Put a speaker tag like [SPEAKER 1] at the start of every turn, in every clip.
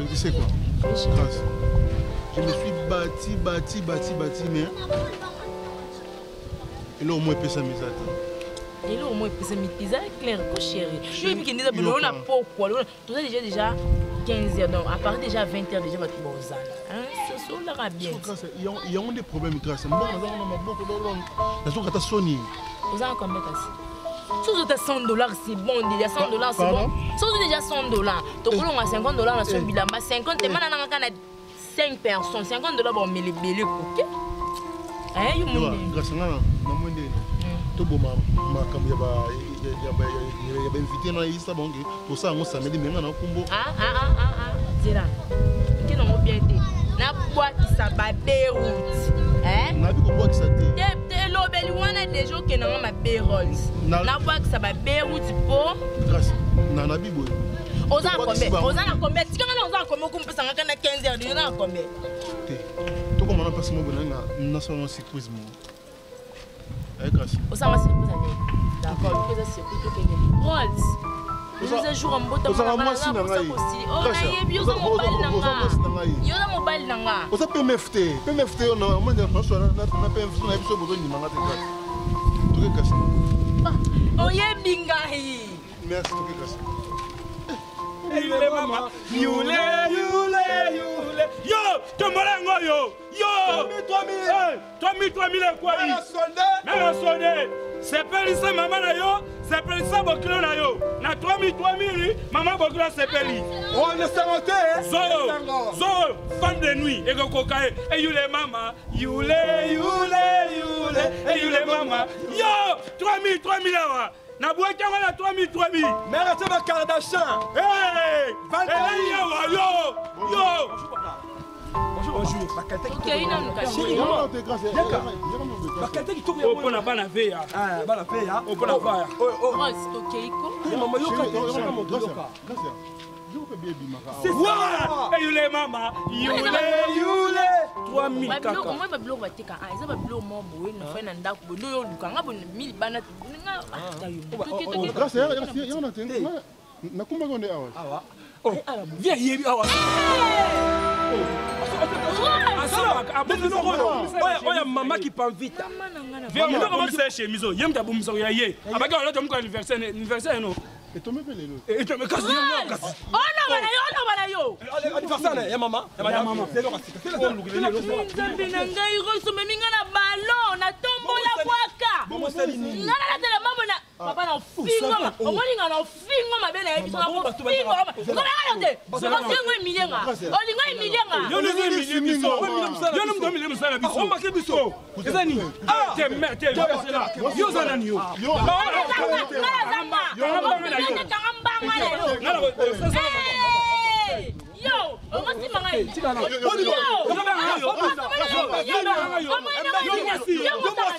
[SPEAKER 1] Mais tu sais quoi? Grâce. Je me suis bâti, bâti, bâti, bâti, mais. eloko moko epesami eza te.
[SPEAKER 2] Eloko moko epesami te, eza clair ko, chéri. Yo yebi kende eza biloko na pokwa, toza déjà 15 heures, donc à partir déjà 20 heures déjà bato bozala solaka bien.
[SPEAKER 1] Yango nde problème, Grâce. Mbongo nazango na maboko, nazokata soni.
[SPEAKER 2] Oza na combien kasi? Soki ozota 100 $, c'est bon déjà. 100 $, c'est bon. Soki déjà 100 $, tokolonga 50 $ na so bilamba 50 te mana nanga kaka na 5 personnes, 50 $ baomela ebele koke yo.
[SPEAKER 1] Grâce, nga namoi ndeni toboma makambo ya bainvité na yebisa bango tosala yango samedi, me nga na kombo.
[SPEAKER 2] Zela, oke nango bien te, nabwakisa baberoute.
[SPEAKER 1] Nabi kobwakisa te.
[SPEAKER 2] Te, elobeli wana deja okendanga mabe. Rolls, nabwakisa baberoute mpo
[SPEAKER 1] Grâce, na nabi boye.
[SPEAKER 2] Oza na combien? Oza na combien? Tikanga na, oza na combien? Okompesanga kaka na 15 heures deja, oza na combien?
[SPEAKER 1] Te, tokoma na mpasi moko nanga nasala na surprise moko aye, Grâce.
[SPEAKER 2] Osanga surprise ane? D'accord, luka eza surprise, tokende. Rolls, eza jour ya mbotama.
[SPEAKER 1] Ozala mwasi na ngai.
[SPEAKER 2] Nayebi, oza mobali na nga, yo oza mobali na nga.
[SPEAKER 1] Oza PMF te, PMF te. Na PMF na biso bozondimanga te. Grâce, toke kasi.
[SPEAKER 2] Oyebi ngai.
[SPEAKER 1] Merci, toke kasi.
[SPEAKER 3] Yule mama, yule yule yule, yo tombola yango, yo yo 3000 3000 ekwai mela sode. Sepelisa mama na yo, sepelisa bokilo na yo na 3000 3000. Mama bokilo asepeli. Zoyo zoyo, femme de nuit ekokoka ye. Eyule mama, yule yule yule, eyule mama, yo 3000 3000 awa nabwaki yango na 3000 3000.
[SPEAKER 4] Mère, c'est ma Kardashian.
[SPEAKER 3] Hey! Elali awa, yo yo.
[SPEAKER 4] Bonjour, bonjour.
[SPEAKER 2] Okei nanu kasi.
[SPEAKER 4] Bakate kitoko.
[SPEAKER 3] Oyo mpo na bana veya.
[SPEAKER 4] Bana veya.
[SPEAKER 3] Oyo mpo na baya.
[SPEAKER 2] Rolls, tokei ko.
[SPEAKER 4] Mama, yoka te, moto yoka.
[SPEAKER 3] Eyule mama, yule yule, 3000 kaka.
[SPEAKER 2] Omoi babiloko bateka, eza babiloko moko boye na fai na ndako boye nde oyo oluka nga boye mili bana nga.
[SPEAKER 1] Grâce, yango te nakumbaki nde awa.
[SPEAKER 3] Viens, yebi awa.
[SPEAKER 4] Oyo mama Kipamvita.
[SPEAKER 3] Viens, abomisa chemise oyo, ye moto abomisa ya ye, abaki alota moko anniversaire, anniversaire no.
[SPEAKER 1] Etombe mpe lelo.
[SPEAKER 3] Kasi kasi.
[SPEAKER 2] Oloba na yo, oloba na yo.
[SPEAKER 4] Anniversaire ya mama.
[SPEAKER 3] Ya mama.
[SPEAKER 2] Nzambe na ngai, Rolls, omemi nga na ballon, natombola bwaka nga nalatela mambo na papa na fingo. Omoni nga na fingo mabe na yebi, soka fingo ngobengana te, soka fingo emilie nga, olingo emilie nga.
[SPEAKER 3] Yo nde biso, yo nde moto omilie mosala biso.
[SPEAKER 4] Omake biso eza nini?
[SPEAKER 3] Te te, yo oza nani, yo?
[SPEAKER 2] Kanga mbanga na yo. Yo okosimba ngai.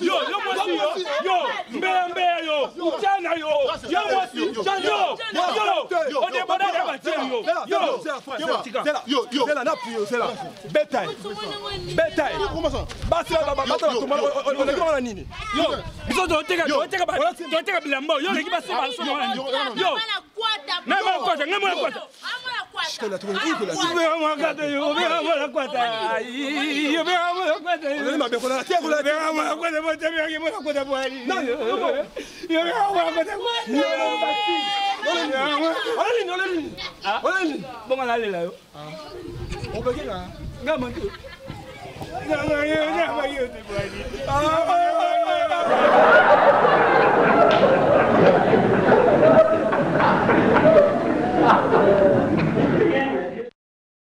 [SPEAKER 3] Yo yo mwasi, yo yo mbeya mbeya, yo tiana, yo yo mwasi, yo yo odebodaka batie yo yo.
[SPEAKER 1] Yo.
[SPEAKER 4] Zela na puyo, zela beta beta. Basi oleki bango na nini?
[SPEAKER 3] Yo, biso toteka bilamba, yo oleki basi baso na nini? Yo ngai mwana kwata, ngai mwana kwata. Mwana kwata, mwana kwata, mwana kwata, mwana kwata, mwana kwata.
[SPEAKER 4] Olelini, olelini, olelini.
[SPEAKER 3] Bongo nalela yo.
[SPEAKER 4] Obekenga.
[SPEAKER 3] Nga manke.